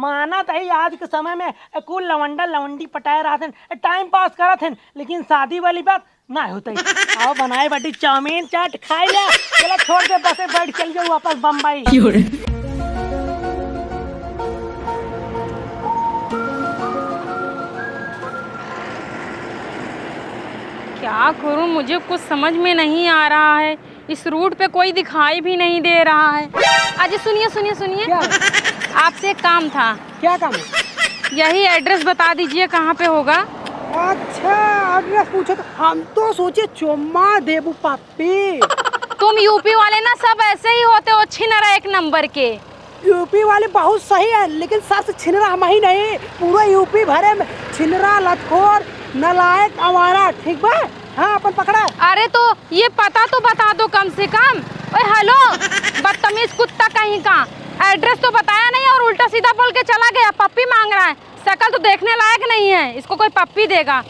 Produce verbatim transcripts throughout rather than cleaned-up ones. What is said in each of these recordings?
मानत ही आज के समय में कुल लवंडा लवंडी पटाए रहत हैं, टाइम पास करत हैं, लेकिन शादी वाली बात ना होत ही। आओ बनाए बाटी चाउमीन चाट खाई ले। चला छोड़ दे, बसे बैठ चल जाओ वापस बम्बई। क्या करूं, मुझे कुछ समझ में नहीं आ रहा है। इस रूट पे कोई दिखाई भी नहीं दे रहा है। अजी सुनिए, सुनिए, सुनिए। क्या है? आपसे एक काम था। क्या काम है? यही एड्रेस बता दीजिए, कहाँ पे होगा? अच्छा, एड्रेस पूछे तो हम तो सोचे चुम्मा देबू पप्पी। तुम यूपी वाले ना सब ऐसे ही होते हो, छिनरा एक नंबर के। यूपी वाले बहुत सही है, लेकिन सबसे छिनरा हम ही नहीं, पूरा यूपी भरे में छिनरा, लतखोर, नालायक, आवारा, ठीक बा? हाँ, अपन पकड़ा। अरे तो ये पता तो बता दो कम से कम। ओए हेलो, बदतमीज कुत्ता कहीं का, एड्रेस तो बताया नहीं और उल्टा सीधा बोल के चला गया, पप्पी मांग रहा है। शकल तो देखने लायक नहीं है, इसको कोई पप्पी देगा।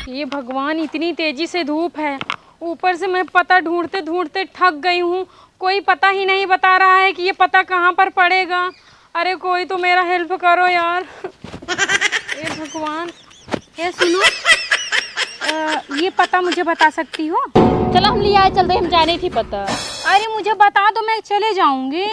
ये भगवान, इतनी तेजी से धूप है, ऊपर से मैं पता ढूंढते ढूंढते थक गई हूँ। कोई पता ही नहीं बता रहा है कि ये पता कहाँ पर पड़ेगा। अरे कोई तो मेरा हेल्प करो यार। हे भगवान। ए सुनो, अ, ये पता मुझे बता सकती हो? चलो हम लिया चलते, हम जाने थी पता। अरे मुझे बता दो, मैं चले जाऊंगी।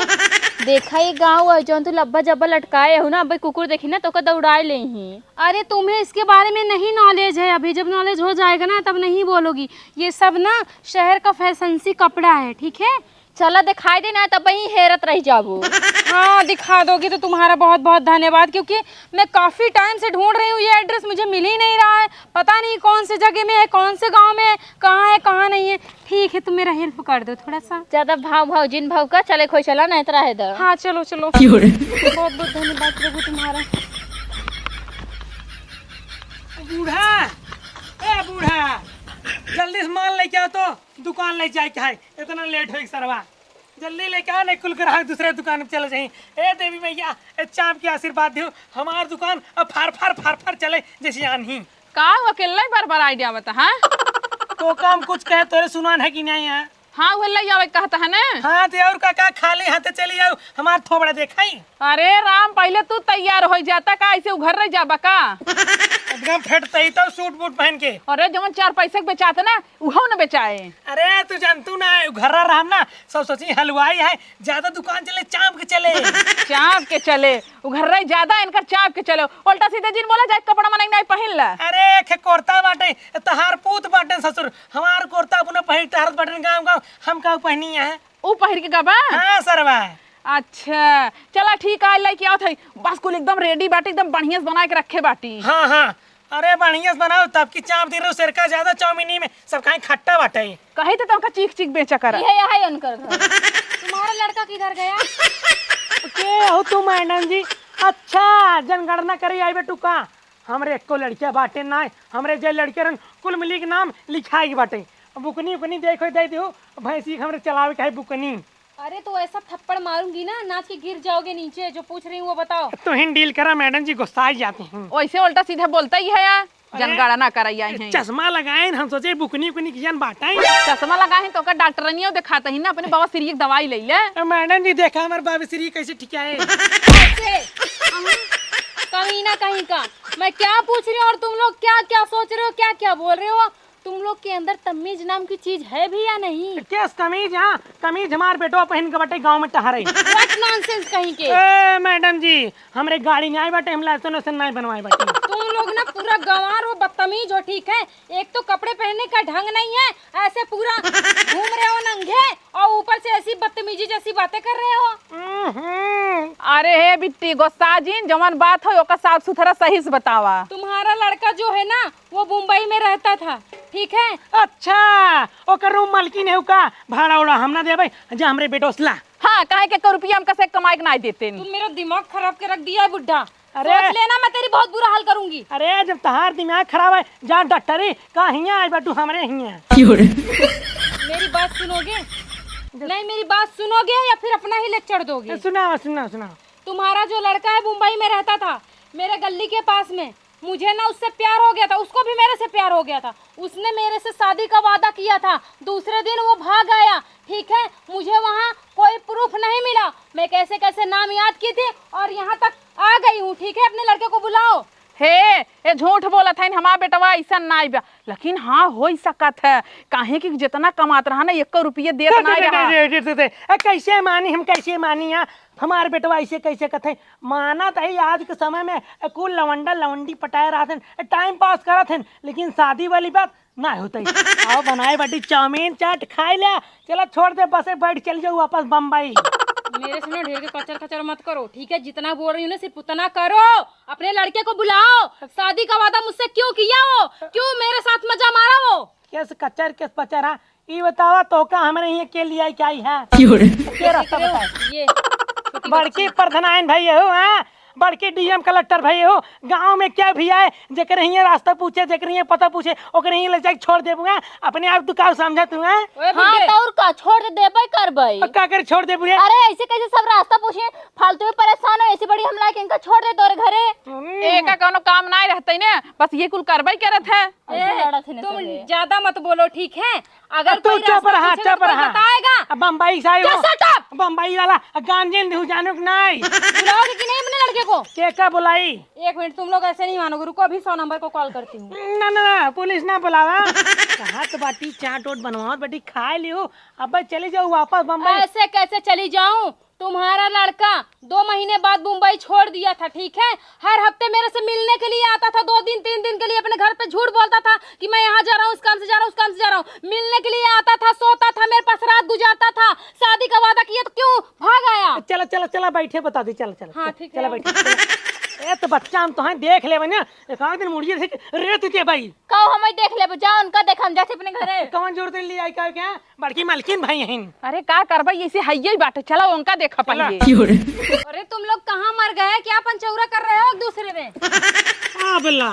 देखा ये गाँव है, जौन तू लब्बा जब्बा लटकाए हो ना, अब कुकुर देखी ना तो ओका दौड़ाए ले ही। अरे तुम्हें इसके बारे में नहीं नॉलेज है, अभी जब नॉलेज हो जाएगा ना तब नहीं बोलोगी। ये सब ना शहर का फैंसी कपड़ा है, ठीक है? चला दिखाई दे ना, तब वहीं हेरत रह जाबो। हाँ, दिखा दोगी तो तुम्हारा बहुत बहुत धन्यवाद, क्योंकि मैं काफी टाइम से ढूंढ रही हूँ, ये एड्रेस मुझे मिल ही नहीं रहा है। पता नहीं कौन से जगह में है, कौन से गांव में है, कहाँ है, कहाँ नहीं है। ठीक है, तुम मेरा हेल्प कर दो थोड़ा सा। ज्यादा भाव भाव जिन भाव का चले खोई चला, नहीं तो रहे दो। हाँ, चलो चलो। बहुत बहुत धन्यवाद प्रभु तुम्हारा। बूढ़ा, ए बूढ़ा, जल्दी से माल लेके आओ तो, दुकान ले जाए के है, इतना लेट होई सरवा। जल्दी लेके आओ, नहीं कुल ग्राहक दूसरे दुकान पे चले जाई। ए देवी मैया, ए चाँप के आशीर्वाद दियो, हमार दुकान अब फार फार फार फार चले जैसे आन्ही। का हो, अकेला ही बार बार आइडिया बता, हाँ? तो काम कुछ कहे, तोरे सुनान है कि नहीं है? हाँ, वो ले आवे कहता है ना। हाँ, तो और का, का खाली हाथे चली आओ, हमार थोबड़ा देखाई। अरे राम, पहले तू तैयार हो जाता का, ऐसे उघर रह जाबा का? एकदम फटतई तो सूट बूट पहन के। अरे जवन चार पैसे के बेचात ना, उहो न बेचाए। अरे तू जानतू ना, उघर्रा रहम ना, सब सोची हलवाई है, ज्यादा दुकान चले, चाँप के चले। चाँप के चले, उघर्रा ज्यादा इनकर चाँप के चले। उल्टा सीधा जिन बोला जाए, कपड़ा मनई नहीं पहिन ला। अरे खे कुर्ता बाटे, तहार पूत बाटे ससुर, हमार कुर्ता अपने पहिर टहरत बाटे गाँव गाँव, हम का पहिनी है? ऊ पहिर के गबा? हाँ सरवा। अच्छा, चला ठीक है, लेके आओ थई। बस कुल एकदम रेडी बाटी, एकदम बढ़िया से बना के रखे बाटी। हाँ, हाँ, अरे बढ़िया से बनाओ, तब की चाँप दिन रहो, सिरका ज्यादा चाउमीनी में, सब खाए खट्टा बाटे। कही तो तुमका चीख चीख बेचा करा। यह, यह है उनकर घर। तुम्हारा लड़का किधर गया? के हो तू मैडम जी? अच्छा, जनगणना करे आई बेटू का? हमरे एको लड़किया बाटे ना, हमरे जे लड़के रहन कुल मिली के नाम लिखाई के बाटे। बुकनी उकनी देखो दे दियो, भैंसी के हमरे चलावे के है बुकनी। अरे तो ऐसा थप्पड़ मारूंगी ना, नाच के गिर जाओगे नीचे। जो पूछ रही हूँ वो बताओ। तुहिन डील करा मैडम जी, गुस्सा जाती हैं। वैसे उल्टा सीधा बोलता ही है यार, अरे, जनगणना कराई आई हैं। चश्मा लगाए न, हम सोचे बुकनी उकनी कियान बाटा है। चश्मा लगाए हैं तो का डॉक्टरनियों दिखाते ही ना, अपने बाबा श्री की दवाई ले ले। ए, मैडम जी देखा हमारे बाबा श्री कैसे ठिकाए। कैसे? अहं, कमीना कहीं का। मैं क्या पूछ रही हूँ और तुम लोग क्या क्या सोच रहे हो, क्या क्या बोल रहे हो? तुम लोग के अंदर तमीज नाम की चीज है भी या नहीं? केस कमीज, हाँ, कमीज हमार बेटवा पहिन के बटे गाँव में टहरे। What nonsense कहीं के। ए, मैडम जी, हमरे गाड़ी नहीं आई बाटे, हम लाइसेंस वाइसेंस नहीं बनवाए बाटे। तुम लोग ना पूरा गंवार हो, बदतमीज हो, ठीक है? एक तो कपड़े पहनने का ढंग नहीं है, ऐसे पूरा घूम रहे हो नंगे, और ऊपर से ऐसी बदतमीजी जैसी बातें कर रहे हो। हम्म। अरे हे बिट्टी, गुस्सा जिन, जवन बात हो ओका साफ सुथरा सही से बतावा। तुम्हारा लड़का जो है ना, वो मुंबई में रहता था, ठीक है? अच्छा, ओकर रूम मालकिन है का? भाड़ा उड़ा हम ना देबै, जा हमरे बेटो से ला। हाँ, काहे के एक रुपया हमका से कमाए के नाई देते नहीं। तुम मेरा दिमाग खराब के रख दिया है बुड्ढा। अरे। सोच लेना, मैं तेरी बहुत बुरा हाल करूंगी। अरे, जब तहार दिमाग खराब है, जा डॉक्टरी, का हियाँ आए बाटू हमरे हियाँ। मेरी बात सुनोगे? नहीं, मेरी बात सुनोगे या फिर अपना ही लेक्चर दोगे? ए, सुनाओ, सुनाओ, सुनाओ। तुम्हारा जो लड़का है मुंबई में रहता था, मेरे गली के पास में, मुझे ना उससे प्यार हो गया था, उसको भी मेरे से प्यार हो गया था। उसने मेरे से शादी का वादा किया था, दूसरे दिन वो भाग आया। ठीक है, मुझे वहाँ कोई प्रूफ नहीं मिला। मैं अइसन नाई बा, लेकिन हाँ, होइ सकत है, काहे कि जितना कमात रहा ना, एको रुपये देत नाई रहा। दे, दे, दे, दे। ए, कैसे मानी हम, कैसे मानी? हाँ, हमार बेटवा ऐसे कैसे कथे? माना त है, आज के समय में कुल लवंडा लवंडी पटाए रहत हैं, टाइम पास करत हैं, लेकिन शादी वाली बात ना होतई। आओ, बनाए बाटी चाउमीन चाट खाए ल्या। चला, छोड़ दे, बसे बैठ, चल जाओ वापस बम्बई। मेरे से ना ढेर के कचर कचर मत करो, ठीक है? जितना बोल रही हूँ ना, सिर्फ उतना करो। अपने लड़के को बुलाओ। शादी का वादा मुझसे क्यों किया वो? क्यों मेरे साथ मजा मारा वो? केस कचर, केस पचर, हाँ? ई बतावा, तोका हमरे हियाँ के लियाई के आई है? क्यों रे? के रास्ता बताए? ये छोटी बड़की बच्ची। प्रधानाइन भई हो, हाँ? बड़की डीएम कलेक्टर भई हो, गाँव में क्या भी आए, जेकरे हियाँ रास्ता पूछे, जेकरे हियाँ पता पूछे, ओकरे हियाँ ले जाके छोड़ देबू, हाँ? अपने आप तू का समझत हूँ, हाँ? ओए हाँ, बुड्ढे। तो और का, छोड़ दे देबे करबे। अब का करे, छोड़ देबू रे? अरे, ऐसे कैसे सब रास्ता पूछे? फालतू में परेशान हो, ऐसे बड़ी हम लाके इनका छोड़ दे तोरे घरे। एका कौनो काम नाई रहतई ने, बस ये कुल करबई करत है। ऐसे ए, लड़त है ना तुम सब ये। ज्यादा मत बोलो, ठीक है? अगर अब तू कोई चुप रास्ता रहा, पूछेगा चुप तो कोई रहा। बताएगा? अब बम्बई से आए हो। Just shut up! बम्बई वाला, अब गांजे नहीं जानू कि नाई? बुलाओगे कि नहीं अपने लड़के को? के का बुलाई? एक मिनट, तुम लोग ऐसे नहीं मानोगे, रुको, अभी सौ नंबर को कॉल करती हूँ। ना, ना, ना, पुलिस ना बुलावा। कहा तो बाटी, चाट ओट बनवाओ, बाटी खाए लियो, अब चली जाओ वापस बम्बई। ऐसे कैसे चली जाऊं? तुम्हारा लड़का दो महीने बाद मुंबई छोड़ दिया था, ठीक है? हर हफ्ते मेरे से मिलने के लिए आता था, दो दिन, तीन दिन के लिए अपने घर पे झूठ बोलता था कि मैं यहाँ जा रहा हूँ, उस काम से जा रहा हूँ, उस काम से जा रहा हूँ। मिलने के लिए आता था, सोता था, मेरे पास रात गुजारता था। शादी का वादा किया तो क्यों भाग आया? चला, चला, चला, बैठे, बता दी, चला, चला, हाँ, चला, ठीक चला, है। बैठे, चला। ए, तो बच्चा हम तोहें देख लेबे ना, एक आध दिन मुड़िए से रेत के भाई। का हमें देख लेबे, जा उनका देख, हम जाते अपने घरे। कौन जोर दिन ले आई का क्या? बड़की मलकिन भाई हईन। अरे का करबा, ऐसे हइये बाटे, चला उनका देखा चला। पहिले। अरे तुम लोग कहाँ मर गए, क्या पंचौरा कर रहे हो एक दूसरे में? आ बल्ला,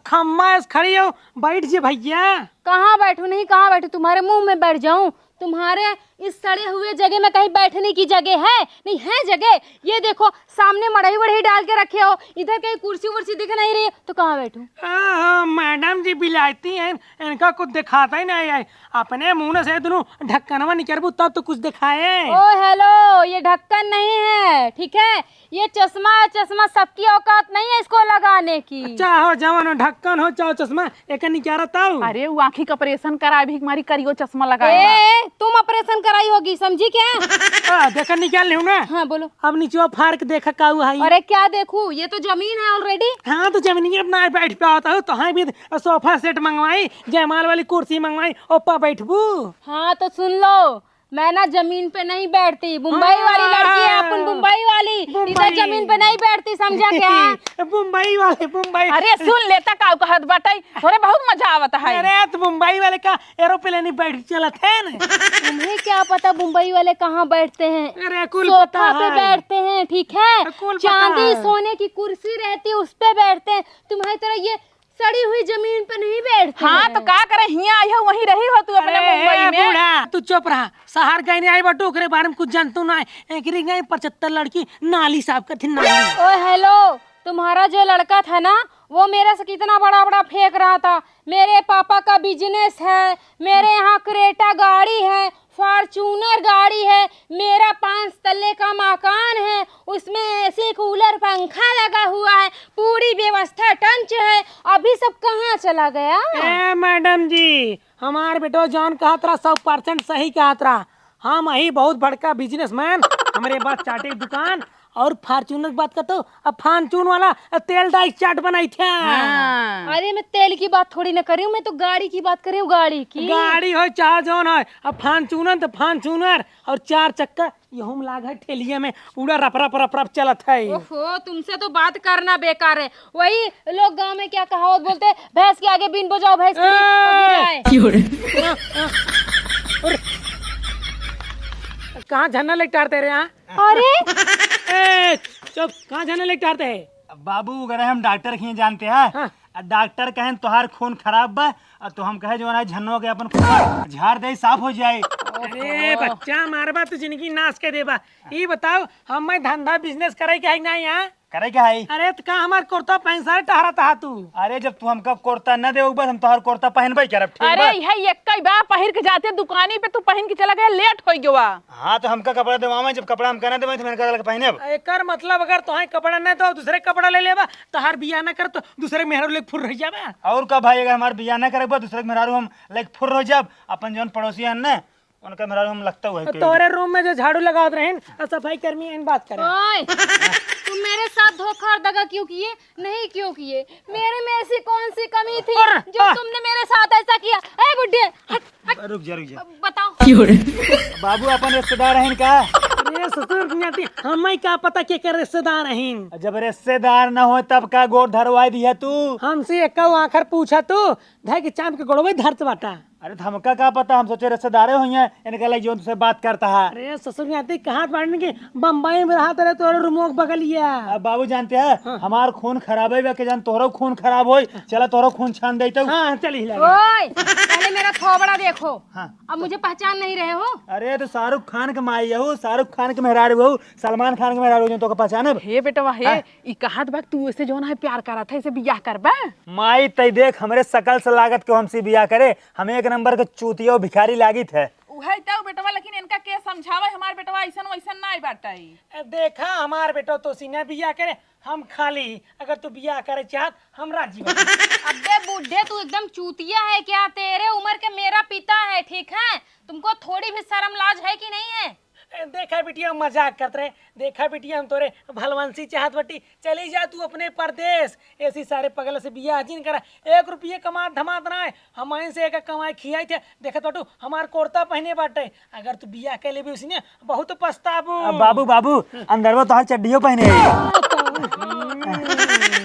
खम्मा ऐस खड़ी हो, बैठ जे भैया। कहाँ बैठू नहीं, कहाँ बैठू, तुम्हारे मुंह में बैठ जाऊं? तुम्हारे इस सड़े हुए जगह में कहीं बैठने की जगह है? नहीं है जगह। ये देखो, सामने मड़ई वड़ई डाल के रखे हो, इधर कहीं कुर्सी वुर्सी दिख नहीं रही, तो कहाँ बैठूं? आहा, मैडम जी बिलायती हैं, इनका कुछ दिखाता ही नहीं है। अपने मुंह से दोनों ढक्कनवा निकरबू तब तो कुछ दिखाए। ओ हेलो, ये ढक्कन नहीं है, ठीक है? ये चश्मा, चश्मा सबकी औकात नहीं है इसको लगाने की। चाहो जवन हो, ढक्कन हो, चाहो चश्मा, एकर निकारा तब। अरे, वो आँखी का ऑपरेशन कराए भी हमारी करियो चश्मा लगाए बा। ए, तुम ऑपरेशन कराई होगी, समझी क्या? आ, देखा निकाल लिहू ना। हाँ, बोलो। अब निचवा फाड़ के देखा का हुआ है। अरे, क्या देखू, ये तो जमीन है already। हाँ, तो जमीन में अपना बैठ पावत हो, तो हाँ भी सोफा सेट मंगवाई, जयमाल वाली कुर्सी मंगवाई, ओपा बैठबू। हाँ, तो सुन लो, मैं ना जमीन पे नहीं बैठती, मुंबई वाली लड़की है अपन, हाँ। मुंबई वाली, मुंबई। इधर जमीन पे नहीं बैठती, समझा क्या? मुंबई वाले, मुंबई। अरे सुन लेता का कहत बाटे, थोड़े बहुत मजा आवत है। अरे तो मुंबई वाले का एरोप्लेन ही बैठ चलत है ना। तुम्हें क्या पता मुंबई वाले कहाँ बैठते हैं? अरे कुल पता है। सोफा पे बैठते हैं, ठीक है? कुल पता है। चांदी सोने की कुर्सी रहती है, उस पे बैठते हैं। तुम्हारी तरह ये सड़ी हुई जमीन पे नहीं बैठते हैं। हाँ, तो का करे, हियाँ आई हो, वहीं रही हो तू अपने मुंबई में। बूढ़ा, तू चुप रहा। शहर गए नहीं आई बटू, ओकरे बारे में कुछ जानतू ना है। एकरी गए पचहत्तर लड़की नाली साफ करती, नाली। ओ हेलो, तुम्हारा जो लड़का था ना, वो मेरे से कितना बड़ा बड़ा फेंक रहा था। मेरे पापा का बिजनेस है, मेरे यहाँ क्रेटा गाड़ी है, फॉर्च्यूनर गाड़ी है, मेरा पाँच तल्ले का मकान है, उसमें एसी, कूलर, पंखा लगा हुआ है, पूरी व्यवस्था टंच है। अभी सब कहाँ चला गया? ए मैडम जी, हमार बेटो जौन कहत रहा सौ परसेंट सही कहत रहा। हम ही बहुत बड़का बिजनेसमैन, हमरे पास चाटे की दुकान, और फॉर्च्यूनर की बात करतो, अब फॉर्च्यून वाला तेल डाई चाट बनाई थे। हाँ। अरे, मैं तेल की बात थोड़ी ना कर रही हूँ, मैं तो गाड़ी की बात कर रही हूँ, गाड़ी की। गाड़ी हो चाहे जौन हो, अब फॉर्च्यूनर तो फॉर्च्यूनर, और चार चक्का यहूँ में लाग है ठेलिया में, उड़ा रप रप रप रप चलत है। ओहो, तुमसे तो बात करना बेकार है। वही लोग गांव में क्या कहावत बोलते हैं, "भैंस के आगे बीन बजाओ, भैंस खड़ी होके जाए।" ए! कहाँ झन्ना लेके टारते रहे, हाँ? अरे! ए, चुप, कहाँ झन्ना लेके टारते हैं? बाबू, अगर हम डॉक्टर के यहाँ जानते हैं, हाँ। आ डॉक्टर कहें, "तोहार खून खराब बा," आ तो हम कहे, "जो ना झन्नो के अपन खून झाड़ दे, साफ हो जाए।" अरे बच्चा, मारबा तो जिंदगी नाश कर देबा। ई बताओ, हमें धंधा बिजनेस करे के है ना यहाँ? करे के है? अरे, त का हमार कुर्ता पहन सारे टहरत हा तू? अरे, जब तू हमका कुर्ता न देबू, बस हम तोहार कुर्ता पहनबे करब, ठीक अरे, बा? यह एक्कई बा पहिर के जाते दुकानी पे, तू पहन के चला गया, लेट होइ गवा। हाँ, तो हमका कपड़ा देवावे, जब कपड़ा हमका न देवावे, तो मैं इनका लगे पहने अब। एकर मतलब, अगर तोहे कपड़ा न दो, दूसरे कपड़ा ले लेबा, तोहार बियाह न कर, तो दूसरे मेहरारू लेके फुर रह जाबा। और का भाई, अगर हमार बियाह न करबा, दूसरे के मेहरारू हम लेके फुर रह जाब, अपन जौन पड़ोसी हन न, उनका मेहरारू हम लगता हुआ है तो कोई। तोरे रूम में जो झाड़ू लगावत रहिन और सफाई कर्मी, इन बात करे। ओए, तुम मेरे साथ धोखा और दगा क्यों किए? नहीं क्यों किए? मेरे में ऐसी कौन सी कमी थी और, जो आ, तुमने मेरे साथ ऐसा किया? ए बुड्ढे, हट, हट। रुक जा, रुक जा। बताओ। क्यों रे? बाबू अपन रिश्तेदार हैं का? अरे ससुर नाती, हमें का पता के कर रिश्तेदार हैं? जब रिश्तेदार ना हो तब का गोड़ धरवाई दिया तू? हमसे एक आखर पूछा तू, धै के चाम के गोड़वे धरत बाटा। अरे, त हमका का पता, हम सोचे रिश्तेदारे होइहैं, इनका लगे जौन तुझसे बात करता है। अरे, ससुर नाती कहाँ बाड़न के बम्बई में रहत रहे तोरे रूमो के बगलिया। अब बाबू जानते हैं, हाँ। हमार खून खराब है, के जान तोहरो खून खराब होई, चला तोहरो खून छान देते। हाँ, चल ही लगा। ओए, पहले मेरा थोबड़ा देखो। हाँ। अब मुझे पहचान नहीं रहे हो? अरे, तो शाहरुख खान के माई हऊ, शाहरुख खान के मेहरारू हऊ, सलमान खान के मेहरारू हऊ, जौन तोका पहचानब? हे बेटवा, हे, हाँ। ई कहत बा, तू ऐसे जौन है प्यार करत है, ऐसे बियाह करबा? माई, तई देख, हमरे शकल से लागत के हमसे बियाह करे, हम एक नंबर के चूतिया भिखारी लागित है। उहे तो बेटवा, लेकिन इनका के समझावे, हमार बेटवा ऐसन वैसन नाई बाटे। ए, देखा, हमार बेटवा तोसे ना बियाह करे, हम खाली, अगर तू बियाह करे चाहत, हम राजी बाटी। अबे बूढ़े, तू एकदम चूतिया है क्या? तेरे उम्र के मेरा पिता है, ठीक है? तुमको थोड़ी भी शर्म लाज है कि नहीं है? ए, देखा बिटिया, मजाक करत रहे। देखा बिटिया, हम तोरे भलवंसी चाहत बाटी, चली जा तू अपने परदेस। ऐसी सारे पगल से बियाह जिन करा, एक रुपये कमात धमात ना है। हम आइन से एक कमाए खियाई थे, देखत बाटू हमार कुर्ता पहने बाटे। अगर तू बियाह कर लेबी उसी ने, बहुत पछताबू। अब बाबू, बाबू, अंदरवा तोहार चड्डियो पहने है।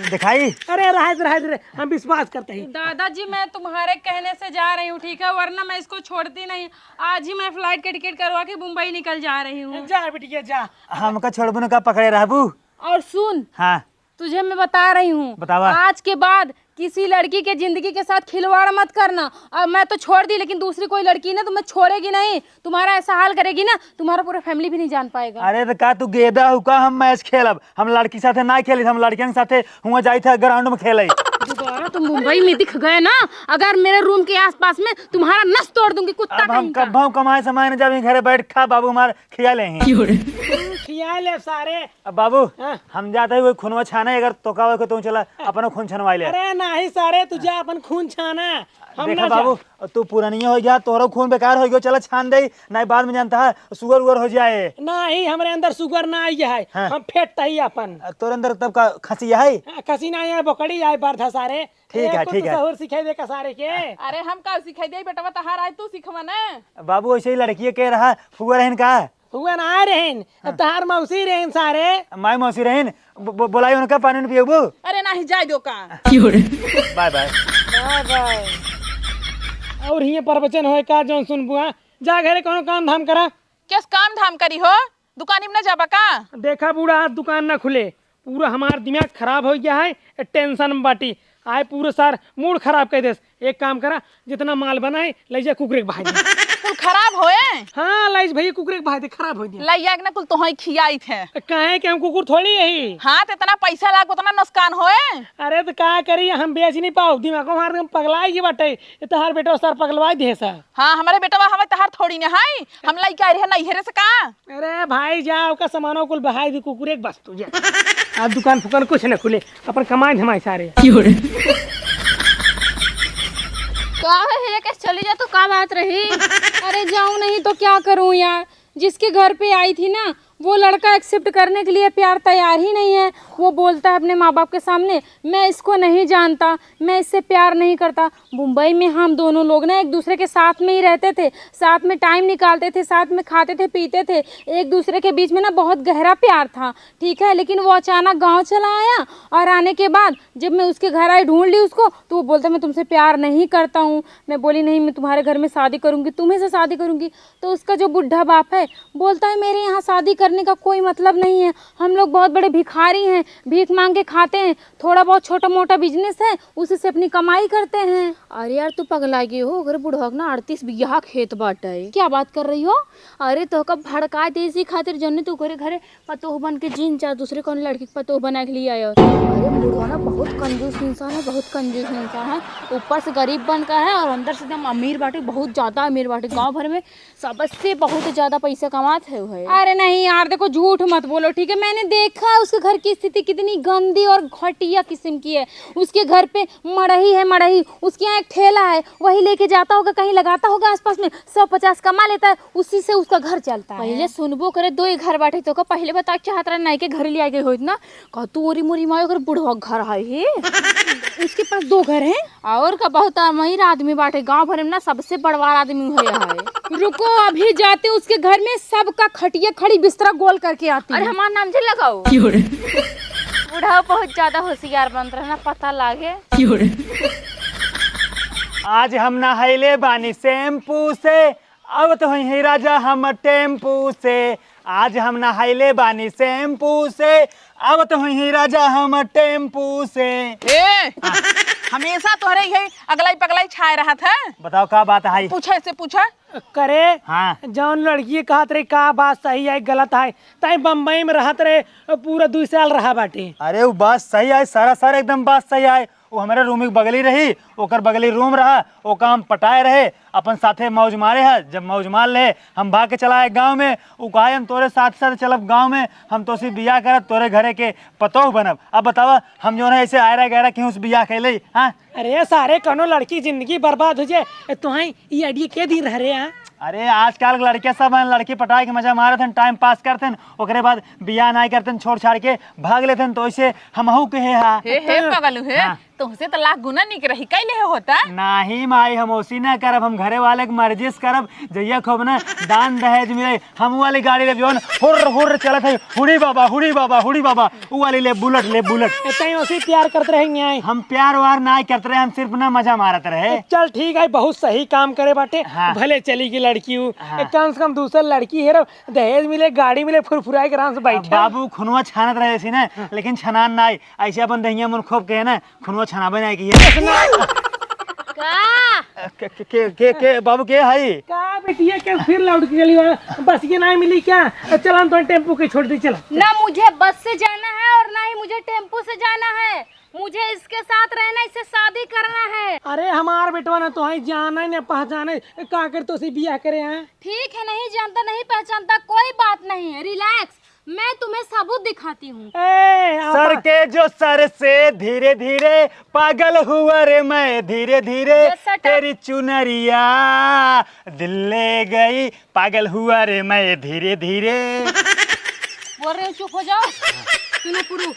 दिखाई? अरे रहे दे, रहे दे, हम विश्वास करते हैं। दादाजी, मैं तुम्हारे कहने से जा रही हूँ, ठीक है, वरना मैं इसको छोड़ती नहीं। आज ही मैं flight का ticket करवा के मुंबई निकल जा रही हूँ। जा बिटिया, जा। हमका छोड़बू न का, पकड़े रहबू? और सुन, हाँ। तुझे मैं बता रही हूँ, बतावा। आज के बाद किसी लड़की के जिंदगी के साथ खिलवाड़ मत करना। और मैं तो छोड़ दी, लेकिन दूसरी कोई लड़की ना तुम्हें छोड़ेगी नहीं, तुम्हारा ऐसा हाल करेगी ना, तुम्हारा पूरा family भी नहीं जान पाएगा। अरे तो का तू गेदा हो का, हम match खेलब? हम लड़की साथे ना खेली, हम लड़कियन साथे हुआ जाई थे ground में खेले। दोबारा तुम मुंबई में दिख गए ना, अगर मेरे room के आसपास में, तुम्हारा नस तोड़ दूंगी, कुत्ता अब हम कहीं का। कब हम कमाए समाए न जाबी, घरे बैठ खा, बाबू हमार खिया ले हैं। क्यों रे? खिया ले सारे। अब बाबू, हाँ। हम जाते ही वही खूनवा छाने, अगर तोका हो तो तू चला, अपना खून छनवाई ले। अरे नहीं सारे, तू जा अपन खून छाना, हम देखा ना बाबू, जाब। तू पुरानिया हो गया, तोहरो खून बेकार हो गयो, चला छान दे, नहीं बाद में जानता है sugar उगर हो जाए। नहीं, हमरे अंदर sugar ना आई है, हाँ। हम fit ही अपन। तोरे अंदर तब का खसी है? हाँ, खसी ना आई है, बोकड़ी आई बरधा सारे। ठीक है, ठीक है। सहूर सिखाई दे का सारे के। अरे हम का सिखाई दे बेटवा, तहार आए तू सिखवा ना। बाबू ऐसे ही लड़किए के रहा, फुआ रहन का? फुआ ना आए रहन, अब तहार मौसी रहन सारे। माई मौसी रहन, बो-, बो-, बोलाई उनका, पानी उनी पियबू? अरे नाही, जाए दो का। क्यों रे? Bye bye। Bye bye। और हिये प्रवचन होए का जौन सुनबुआ, जा घरे कौनो काम धाम करा। केस काम धाम करी हो? दुकानी में न जाबा का? देखा बूढ़ा, आज दुकान न खुले, पूरा हमार दिमाग खराब हो गया है, tension में बाटी। आए पूरे सार mood खराब कर देस। एक काम करा, जितना माल बना है, ले जा कुकुरे के भाई दे। कुल खराब होए? हाँ, ले जा भैया, कुकुरे के भाई दे, खराब हो गया। ले जा के ना कुल तोहई खियाई थे। काहे कि हम कुकुर थोड़ी यही। हाँ, तो इतना पैसा लाग, उतना नुकसान होए? अरे तो का करी, हम बेच नहीं पाओ, दिमाग हमारे एकदम पगला गई बाटे। ये तोहार बेटा सार पगलवाई दे सा। हाँ, हमारे बेटवा हमें तहार थोड़ी न है, हम लइके आए रहे नैहरे से का? अरे भाई जा, ओका सामानो कुल बहाई दी कुकुरे के बस तू जा। आज दुकान फुकान कुछ न खुले, अपन कमाई धमाई सारे। का है, ये कैसे चली जा तो का बात रही? अरे जाऊं नहीं तो क्या करूं यार, जिसके घर पे आई थी ना, वो लड़का accept करने के लिए प्यार तैयार ही नहीं है। वो बोलता है अपने माँ बाप के सामने, "मैं इसको नहीं जानता, मैं इससे प्यार नहीं करता।" मुंबई में हम दोनों लोग ना एक दूसरे के साथ में ही रहते थे, साथ में time निकालते थे, साथ में खाते थे, पीते थे, एक दूसरे के बीच में ना बहुत गहरा प्यार था, ठीक है। लेकिन वो अचानक गाँव चला आया और आने के बाद जब मैं उसके घर आई, ढूंढ ली उसको, तो वो बोलता, "मैं तुमसे प्यार नहीं करता हूँ।" मैं बोली, "नहीं, मैं तुम्हारे घर में शादी करूँगी, तुम्हें से शादी करूँगी।" तो उसका जो बुढ़ा बाप है बोलता है, "मेरे यहाँ शादी कर करने का कोई मतलब नहीं है। हम लोग बहुत बड़े भिखारी हैं, भीख मांग के खाते हैं, थोड़ा बहुत छोटा मोटा बिजनेस है, उसी से अपनी कमाई करते हैं। अरे यार, तू पगला गई हो, अगर बुढ़वा के ना अड़तीस बीघा खेत बाटे। क्या बात कर रही हो? अरे, तोहका भड़काए दे इसी खातिर, जौने तू घरे घरे पतोह बन के जिन चाह दूसरे कौन लड़की के पतोह बना के लिए आयो। अरे, बुढ़वा ना बहुत कंजूस इंसान है, बहुत कंजूस इंसान है। ऊपर से गरीब बन का है और अंदर से एकदम अमीर बाटे, बहुत ज्यादा अमीर बाटे। गांव भर में सबसे बहुत ज्यादा पैसा कमात है वो है। अरे नहीं यार, देखो, झूठ मत बोलो, ठीक है? मैंने देखा है उसके घर की स्थिति कितनी गंदी और घटिया किस्म की है। उसके घर पे मड़ही है, मड़ही, उसके यहाँ एक ठेला है, वही लेके जाता होगा, कहीं लगाता होगा आसपास में, सौ पचास कमा लेता है, उसी से उसका घर चलता है। पहले सुनबो करे, दो ही घर बाटे, तो का पहले बता चाहत रहा, नाई के घर ले आए गए होत ना, का तू ओरी मोरी माई, ओकर बुढ़वा घर है हे। उसके पास दो घर हैं। और का, बहुत अमीर आदमी बाटे, गांव भर में ना सबसे बड़वार आदमी है, है। रुको, अभी जाते उसके घर में, सबका खटिया खड़ी बिस्तरा गोल करके आती अरे, हूँ। हमार नाम जे लगाओ। क्यों रे? बुढ़वा बहुत ज्यादा होशियार बनत रहे ना, पता लागे। क्यों रे? आज हम नहैले बानी शैम्पू से, आवत होइहीं राजा हम टेम्पू से। आज हम नहैले बानी शैम्पू से, आवत होइहीं राजा हम टेम्पू से। ए, हमेशा तोहरे यही अगलाई पगलाई छाए रहत है। बताओ का बात है? पूछा, इससे पूछा। करे, हाँ। जौन लड़की कहत रही का बात सही है, गलत है, ताई बम्बई में रहत रहे, पूरा दुई साल रहा बाटे। अरे, वो बात सही है, सरासर एकदम बात सही है। वो हमरे रूम के बगली रही, ओकर बगली रूम रहा, ओका हम पटाए रहे, अपन साथे मौज मारे है। जब मौज मार ले, हम भाग के चला आए गाँव में। उ कहा, "हम तोरे साथ साथ चलब गाँव में, हम तोसे बियाह करब, तोरे घरे के पतोह बनब।" अब बतावा, हम जौन है ऐसे आयरा गैरा केहू से बियाह कैले, हाँ? अरे सारे, कौनो लड़की जिंदगी बर्बाद हो जाए, तुहाई ई आइडिया के दिन रह रहे हैं? अरे आजकल के लड़के सब हैं, लड़की पटाए के मजा मारत हैं, टाइम पास करत हैं, ओकरे बाद बियाह नाई करत हैं, छोड़ छाड़ के भाग लेत हैं, तो ऐसे हमहू के हे हा। हे, हे, पगलू हे, हाँ। तुमसे तो लाख गुना निक रही, कैले हे होता? नाही माई, हम ओसी ना करब, हम घरे वाले के मर्जी से करब। जइया खूब ना दान दहेज मिले, हम वाली गाड़ी ले जौन हुर्र हुर्र चलत है, हुड़ी बाबा, हुड़ी बाबा, हुड़ी बाबा, उ वाली ले बुलेट, ले बुलेट। इतना ही ओसी प्यार करत रहेंगे आई। हम प्यार वार ना करत रहे, हम सिर्फ ना मजा मारत रहे। चल ठीक है, बहुत सही काम करे बाटे। हाँ। भले चली गई लड़की हूँ, हाँ। कम से कम दूसर लड़की हेरब, दहेज मिले, गाड़ी मिले, फुरफुराए के आराम से अब बैठे। बाबू खुनवा छानत रहे ऐसे ना, हाँ। लेकिन छनान ना आई, ऐसे अपन दहिया मन खोप के है ना, खुनवा छनाबे ना आई कि ये। का? के, के, के, के, के, बाबू के हई? का बिटिया के फिर लौट के गली वाला बस के ना मिली क्या? चल हम तो टेम्पू के छोड़ दी, चल। ना मुझे बस से जाना है और ना ही मुझे टेम्पू से जाना है। मुझे इसके साथ रहना, इससे शादी करना है। अरे हमार बेटवा ना तोहई जाने न पहचाने, का कर तोसे बियाह करे हैं? ठीक है, नहीं जानता, नहीं पहचानता, कोई बात नहीं है, रिलैक्स, मैं तुम्हें सबूत दिखाती हूँ। ए, आपा- सर के जो सर से धीरे धीरे पागल हुआ रे मैं धीरे धीरे, Just shut up। तेरी चुनरिया दिल ले गई, पागल हुआ रे मैं धीरे धीरे। बोल रहे हो, चुप हो जाओ। सुनो पुरु।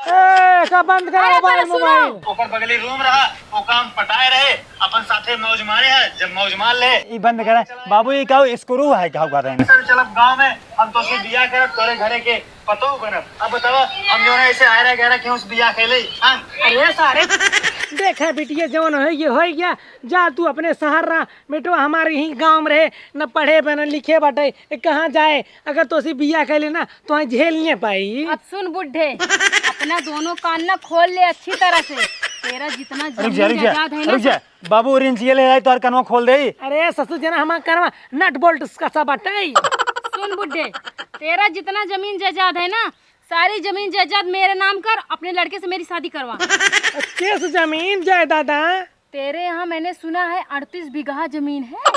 ए, का बंद करा अरे, मोबाइल, अरे, सुनो। मोबाइल। ओकर बगली रूम रहा, ओका हम पटाए रहे, अपन साथे मौज मारे है, जब मौज मार ले। ई बंद करा। बाबू, ई का स्क्रू है, का कहत हैं? सर, चलब गाँव में, हम तोसे बियाह करब, तोरे घरे के पतोह बनब। अब बतावा, हम जौन है ऐसे आयरा गैरा केहू से बियाह कैले, हाँ? अरे सारे, देखा बिटिया, जौन है ये हो गया, जा तू अपने शहर रहा, बेटवा हमारे यहीं गाँव में रहे, न पढ़े बा, न लिखे बाटे, ए, कहाँ जाए? अगर तोसे बियाह कैले ना, तो वहीं झेल नहीं पाई। अब सुन बुढ़े, अपना दोनों कान ना खोल ले अच्छी तरह से। तेरा जितना रुक जा, जमीन रुक जा, जायदाद है ना, रुक जा। बाबू, रिंच ये ले आई, तोहर कनवा खोल दे। अरे ससुर जना, हमार कनवा नट बोल्ट कसा बाटे। सुन बुढ़े, तेरा जितना जमीन जायदाद है ना, सारी जमीन जायदाद मेरे नाम कर, अपने लड़के से मेरी शादी करवा। किस जमीन जायदाद है? तेरे यहाँ मैंने सुना है अड़तीस बीघा जमीन है।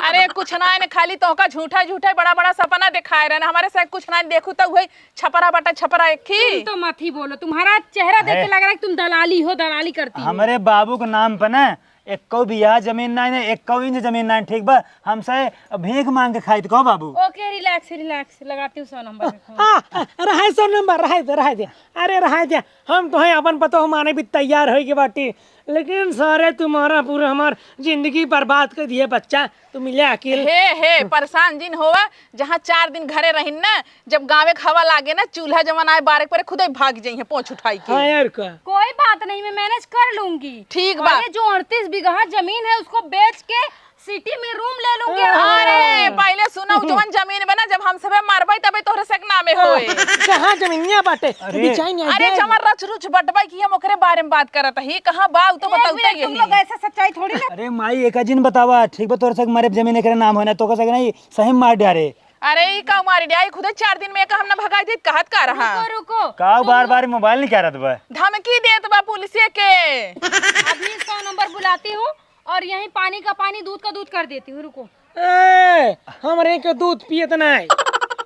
अरे कुछ ना है, खाली तोहका झूठा झूठा बड़ा बड़ा सपना दिखाए रहे ना, हमारे से कुछ ना है, देखू तो वही छपरा बटा छपरा एक ही। तुम तो मत ही बोलो, तुम्हारा चेहरा देख के है। लग रहा है कि तुम दलाली हो, दलाली करती हो। हमारे बाबू के नाम पे ना एक्को बीघा जमीन ना है, एक्को इंच जमीन ना है, ठीक बा? हमसे भीख मांग के खाई तो कहो बाबू। ओके, रिलैक्स, रिलैक्स, लगाती हूँ सौ नंबर पे फोन। आ, आ, रहाय सौ नंबर, रहाय दे, रहाय दे। अरे रहाय दे, हम तो हैं अपन पतोह माने भी तैयार होई के बाटी, लेकिन सारे तुम्हारा पूरा हमार जिंदगी बर्बाद कर दिए बच्चा, तू मिले अकेल। हे, हे, परेशान जिन होवा, जहाँ चार दिन घरे रहिन ना, जब गाँवे के हवा लागे ना, चूल्हा जवन आए बारे के परे खुदे भाग जाई है पोंछ उठाई के। हाँ यार का। कोई बात नहीं, मैं मैनेज कर लूंगी। ठीक बा। और ये जो अड़तीस बीघा जमीन है उसको बेच के सिटी में रूम ले लूंगी। अरे, पहिले सुनो, जवन जमीन बा ना, जब हम सबे मरबै, तबे तोहरे से एक नामे होए। कहाँ जमीनिया बाटे? अरे। बिचाई नहीं अरे, जाए। जवन रच रुच बटबै की हम ओकरे बारे में बात करत ही। कहाँ बा, उ तो एक बताऊ मिनट, तुम यही। लोग ऐसे सच्चाई थोड़ी ना। अरे माई, एक जिन बतावा, ठीक बा, तोहरे से मरे जमीन एकरे नाम होए ना, तो कह सके नहीं, सही मार डारे। अरे, ई का मार डारे, खुदे चार दिन में एक हम ना भगाई देत, कहत का रहा। रुको, रुको। का बार बार मोबाइल निकालत बा? धमकी देत बा पुलिसे के। अभी सौ नंबर बुलाती हूँ और यहीं पानी का पानी, दूध का दूध कर देती हूँ। रुको। ए, हमरे के दूध पियत नहीं।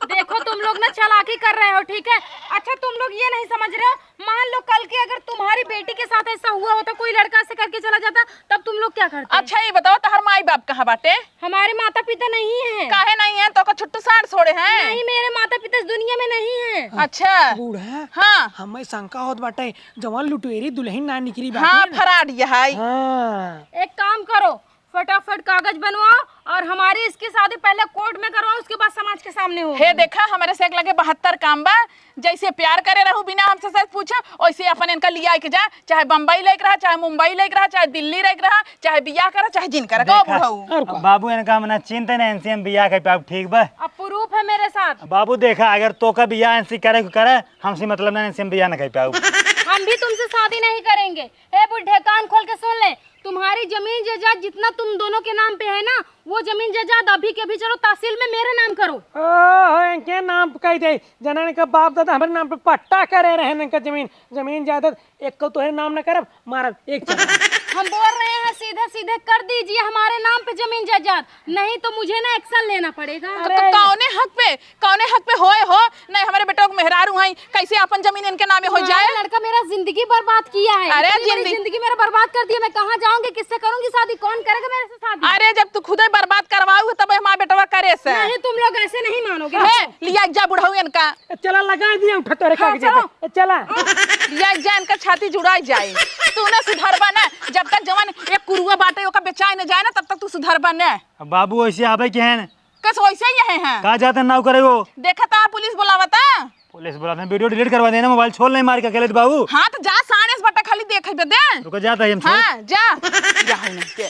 देखो, तुम लोग ना चालाकी कर रहे हो, ठीक है? अच्छा, तुम लोग ये नहीं समझ रहे हो, मान लो कल के अगर तुम्हारी बेटी के साथ ऐसा हुआ होता, कोई लड़का ऐसे करके चला जाता, तब तुम लोग क्या करते? अच्छा, ये बताओ, तोहर माई बाप कहाँ बाटे? हमारे माता पिता नहीं है। काहे नहीं है? तो का छुट्टू साँड़ छोड़े हैं? नहीं, मेरे माता पिता इस दुनिया में नहीं है। अच्छा। बूढ़ा, हाँ। हमें शंका होत बाटे, जवान लुटेरी दुल्हन ना निकली बाटे हाँ, ना। फराड यहाई। हाँ। एक काम करो, फटाफट कागज बनवाओ और हमारी इसकी शादी पहले कोर्ट में करवाओ, उसके बाद समाज के सामने हो। हे देखा, हमरे से एक लगे बहत्तर काम बा। जैसे प्यार करे रहू बिना हमसे सच पूछे, वैसे अपन इनका लिया के जा, चाहे बम्बई लेके रहा, चाहे मुंबई लेके रहा, चाहे दिल्ली लेके रहा, चाहे बियाह करा, चाहे जिन करा। कहो देखा, बुढ़ऊ। और अब का? बाबू इनका हम ना चिंते ना, इनसे हम बियाह कर पाउब, ठीक बा? अब प्रूफ है मेरे साथ। बाबू देखा, अगर तो का बियाह इनसे करे के करे, हमसे मतलब ना, इनसे हम बियाह ना कर पाउब। हम भी तुमसे शादी नहीं करेंगे। ए बुढ़े, कान खोल के सुन ले, तुम्हारी जमीन जायदाद जितना तुम दोनों के नाम पे है ना, वो जमीन जायदाद अभी के अभी चलो तहसील में मेरे नाम करो। ओहो, इनके नाम पे कह दे, जना इनका बाप दादा हमारे नाम पे पट्टा करे रहे, इनका जमीन, जमीन जायदाद एक को तोहरे नाम न करब, मारब एक चला। हम बोल रहे हैं सीधे सीधे कर दीजिए हमारे नाम पे जमीन जायदाद, नहीं तो मुझे ना एक्शन लेना पड़ेगा। तो, अरे। तो कौने हक पे, कौने हक पे होए हो? नहीं, हमारे बेटवा के मेहरारू हैं, कैसे अपन जमीन इनके नामे हो तुम्हारा जाए? लड़का मेरा जिंदगी बर्बाद किया है, अरे इतनी बड़ी जिंदगी जिंदगी मेरा बर्बाद कर दिया, मैं कहाँ जाऊंगी, किससे करूंगी शादी, कौन करेगा मेरे से शादी? अरे जब तू खुदे बर्बाद करवाऊ है, तब हमारा बेटवा करे से। नहीं, तुम लोग ऐसे नहीं मानोगे। हे, लिया जा बुढ़ऊ इनका। चला लगा दिया उठा तोरे हाँ, कागज चलो। पे। चला। लिया जा इनका छाती जुड़ाई जाए। तू ना सुधरबा ना, जब तक जवन एक कुरुआ बाटे ओका बेचाए न जाए ना, तब तक तू सुधरबा ना। अब बाबू वैसे आवे के हैं। कस वैसे ही है, हैं। का जाते नाव करे हो? देखा था पुलिस बुलावता। पुलिस बुलाते हैं, वीडियो डिलीट करवा देना, मोबाइल छोड़ नहीं मार के अकेले बाबू। हाँ तो जा साढ़े से बटा खाली देखे बदे। रुको जाता है हम छोड़। हाँ जा। जा हो नहीं के।